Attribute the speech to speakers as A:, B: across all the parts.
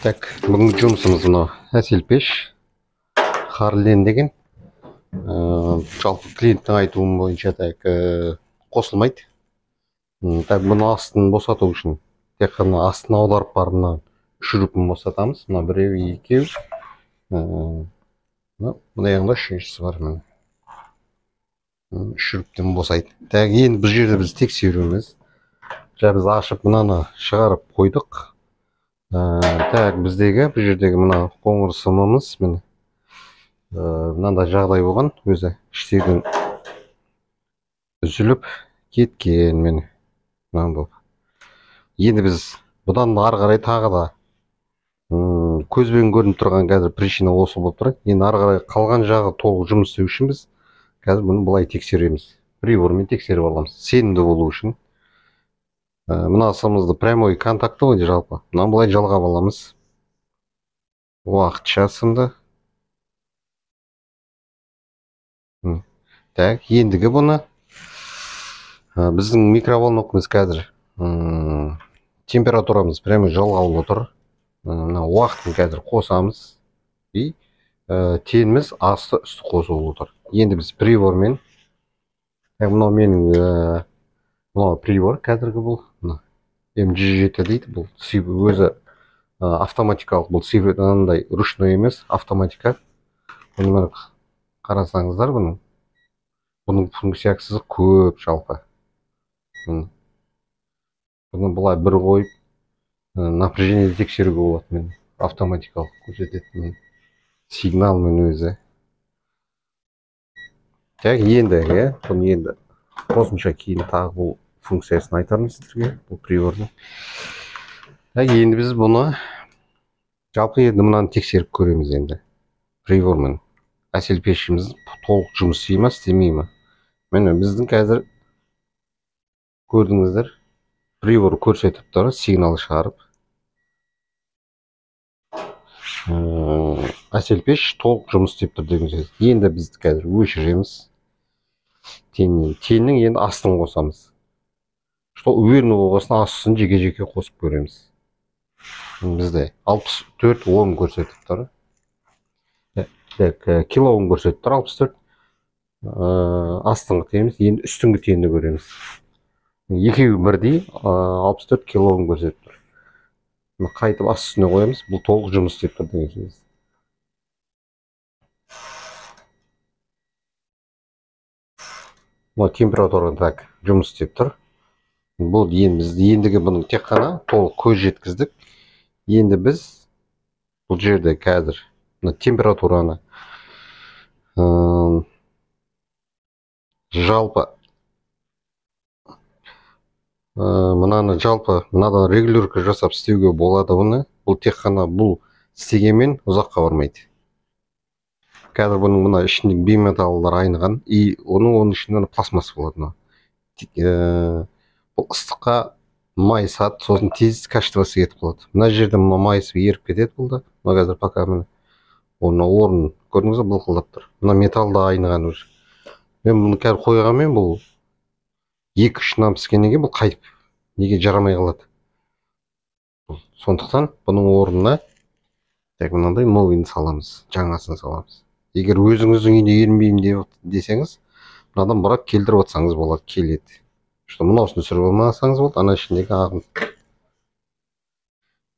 A: Так, бүгінгі жұмысымыз мынау Әселпеш Харлен деген. Жалпы клиенттің айтуы бойынша так қосылмайды. Так, бұны астын босату үшін тек қана астын аударып барып мына шурупын босатамыз. Мына біреу, екеу. Мына жағында үшіншісі бар міне. Шуруптен босайды. Так, енді бұл жерде біз тексеруіміз. Жаңа біз ашып мынаны шығарып қойдық. Так, біздегі бұл жердегі мына қоңыр сымымыз міне. Мынандай жағдай болған, өзі іштерден үзіліп кеткен міне. Мынаны болып. Енді біз бұдан ары қарай тағы да көзбен көрініп тұрған қазір причина осы болып тұр. Енді ары қарай қалған жағы толық жұмыс істеу үшін біз қазір бұны былай тексереміз. Прибормен тексеріп аламыз. Сенімді болу үшін. Мына сымымызды прямой контакты ғой жалпы. Мынаны былай жалғап аламыз. Уақытша сымды. Так, ендігі бұны біздің микроволновкамыз қазір температурамыз прямо жалғаулы отыр. Мына уақытын қазір қосамыз. И теніміз асты үсті қосулы отыр. Енді біз прибормен, мынау менің мынау прибор қазіргі бұл мына М107 дейді. Бұл өзі автоматикалық, бұл мынандай ручной емес, автоматика. Бұны міне қарасаңыздар, бұның функциясы көп жалпы. Бұны былай бір қойып напряжение тексеруге болады. Міне автоматикалық көрсетеді міне сигналмен өзі. Так, енді, бұны енді қосымша кейін тағы бұл функциясын айтармын сіздерге, бұл прибордың. Так, енді біз бұны жалпы енді мынаны тексеріп көреміз енді прибормен. Әселпешіміз толық жұмыс істей ме, істемей ме? Міне біздің қазір көрдіңіздер, прибор көрсетіп тұр, сигнал шығарып. Әселпеш толық жұмыс істеп тұр деген сөз. Енді біз қазір өшіреміз. Теннің енді астын қосамыз. Что уверенный болғасын астын жеке-жеке қосып көреміз. Бізде 64 ом көрсетіп тұр. Так, кило ом көрсетіп тұр, 64. Астыңғы теніміз, енді үстіңгі тенді көреміз. Екеуі бірдей 64 кило ом көрсетіп тұр. Қайтып ас үстіне қоямыз, бұл толық жұмыс істеп тұр деген сөз. Мына температура так жұмыс істеп тұр. Бұл енді біз ендігі бұның тек қана толық көз жеткіздік. Енді біз бұл жерде қазір мына температураны жалпы мынаны жалпы мынадан регулировка жасап істеуге болады бұны. Бұл тек қана бұл істегенмен ұзаққа бармайды. Қазір бұның мына ішіндегі бейметаллар айныған, и оның ішінде пластмасс болады мына. Бұл ыстыққа майысады, сосын тез качествосы кетіп қалады. Мына жерде мына майысып еріп кетеді бұл да. Мына қазір пока міне оның орнын көрдіңіз бе, былқылдап тұр. Мына металл да айныған уже. Мен бұны қазір қойғанмен бұл 2-3 нан піскеннен кейін бұл қайтып неге жарамай қалады. Сондықтан бұның орнына так мынандай новыйын саламыз, жаңасын саламыз. Егер өзіңіздің үйде ерінбеймін деп десеңіз, мынадан бұрап келтіріп отырсаңыз болады, келеді. Что мынаусын түсіріп алмасаңыз болады, ана ішіндегі ағын.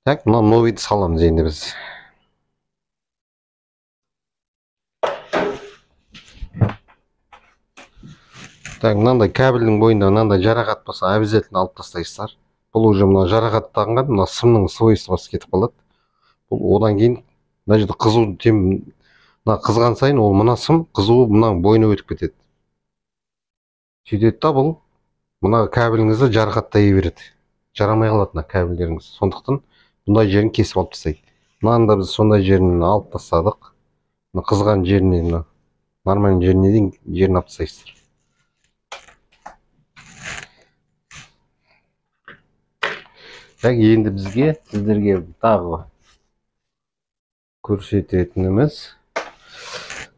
A: Так, мына новыйды саламыз енді біз. Так, мынандай кабельдің бойында мынандай жарақат болса, обязательно алып тастайсыздар. Бұл уже мына жарақаттанған, мына сымның свойствосы кетіп қалады. Бұл одан кейін мына жерде қызу мына қызған сайын ол мына сым қызуы мына бойына өтіп кетеді. Сөйтеді да бұл мына кабеліңізді жарақаттай береді. Жарамай қалады мына кабельдеріңіз. Сондықтан бұндай жерін кесіп алып тастайды. Мынаны да біз сондай жерін алып тастадық. Мына қызған жеріне, мына нормальный жеріне дейін жерін алып тастайсыздар. Так, енді бізге сіздерге тағы көрсететініміз.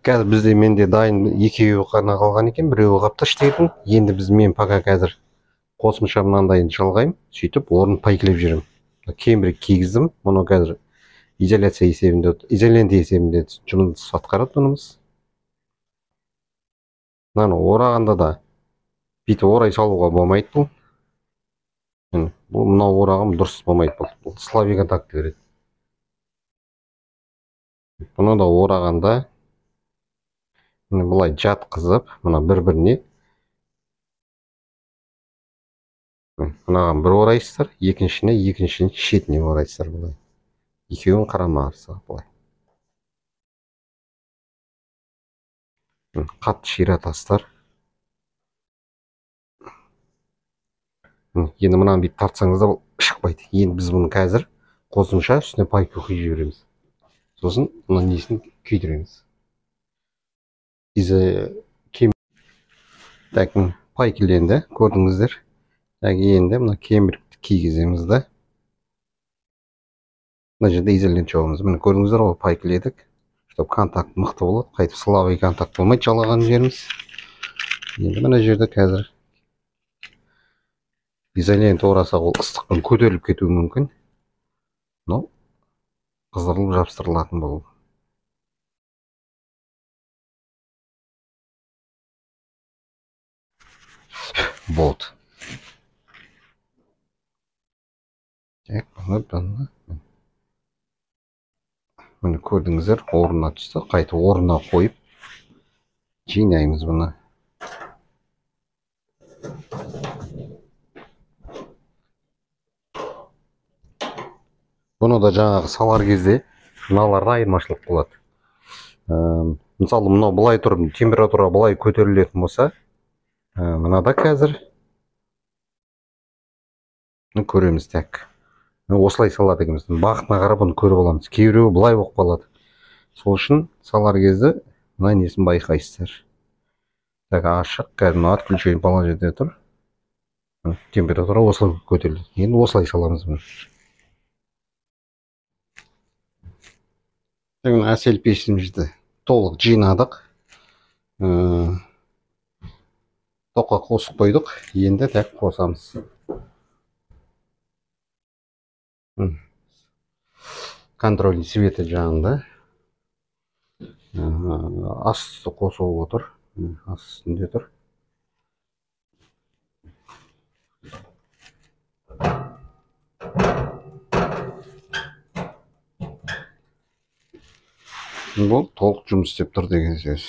A: Қазір бізде менде дайын екеуі ғана қалған екен, біреуі қапты іштейтін. Енді біз мен пока қазір қосымша мынандайын жалғаймын, сөйтіп орнын пайкілеп жүремін. Кембрик кигіздім, мұны қазір Изоляция есебінде, изолента есебінде жұмыс атқарады бұнымыз. Мынаны орағанда да бүйтіп орай салуға болмайды бұл. Бұл мынау орағым дұрыс болмайды бұл. Бұл слабый контакт береді. Бұны да орағанда міне былай жатқызып, мына бір-біріне мынаған бір орайсыздар, екіншіне, екіншінің шетіне орайсыздар былай. Екеуін қарама-қарсы былай. Қатты ширатасыздар. Енді мынаны бүйтіп тартсаңыз да бұл шықпайды. Енді біз бұны қазір қосымша үстіне пайка құйып жібереміз. Сосын мына несін күйдіреміз. Так, пайкіленді, көрдіңіздер. Так, енді мына кембрикті кигіземіз да. Мына жерде изолент жабамыз. Міне көрдіңіздер ғой, пайкіледік. Чтоб контакт мықты болады. Қайтып слабый контакт болмайды жалаған жеріміз. Енді мына жерде қазір изолент орасақ, ол ыстықпен көтеріліп кетуі мүмкін. Мынау қыздырылып жабыстырылатын болу. Болды. Так, бұны міне көрдіңіздер, орнына түсті. Қайтып орнына қойып жинаймыз бұны. Бұны да жаңағы салар кезде мыналарда айырмашылық болады. Мысалы, мынау былай тұрып, температура былай көтерілетін болса, мынада қазір көреміз. Так, осылай салады екенбіз. Бағытына қарап бұны көріп аламыз. Кейбіреуі былай болып қалады. Сол үшін салар кезде мына несін байқайсыздар. Так, ашық, қазір мына отключение положение тұр. Температура осылай көтеріледі. Енді осылай саламыз бұны. Мына әсел пешімізді толық жинадық. Тоққа қосып қойдық. Енді тек қосамыз. Контрольный светі жанында. Ас үсті қосылып отыр. Ас үстінде тұр. Бұл толық жұмыс істеп тұр деген сөз.